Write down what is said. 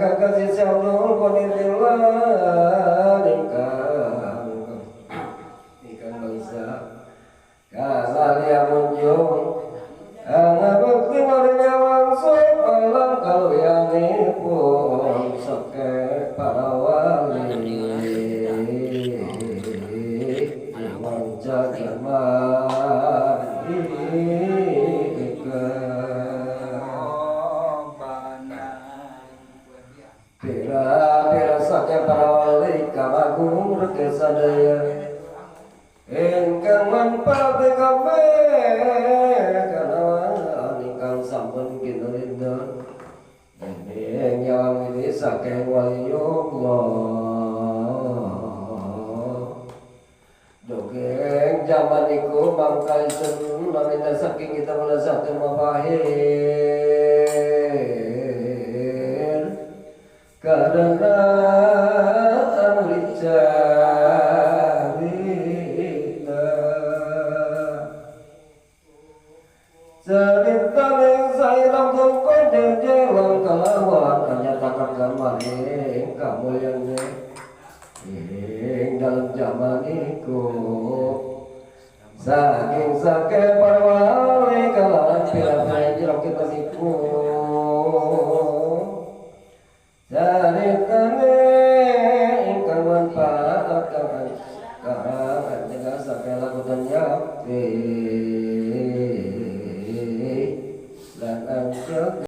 kakasih Abdul Qadir lan ingkang ingkang bangsa kasalya munjung angabekti maring wangsul alam kaluyanipun seke para wali manca jaman pira-pira sake para wali kamagung reke sadaya ingkang manfaat kabeh kanawan ingkang sampun kinurindon dening nyawang ini saking waliyullah dongeng jaman iku mangkalisen namina saking kita mulasatul mafahir karena amri cerita cerita ning Sayyid Abdul Qadir Jailan kalawan nyatakaken maring kamulyane ing dalem jaman iku saking sake para wali kalawan pira-pira jero kita niku. Ceritane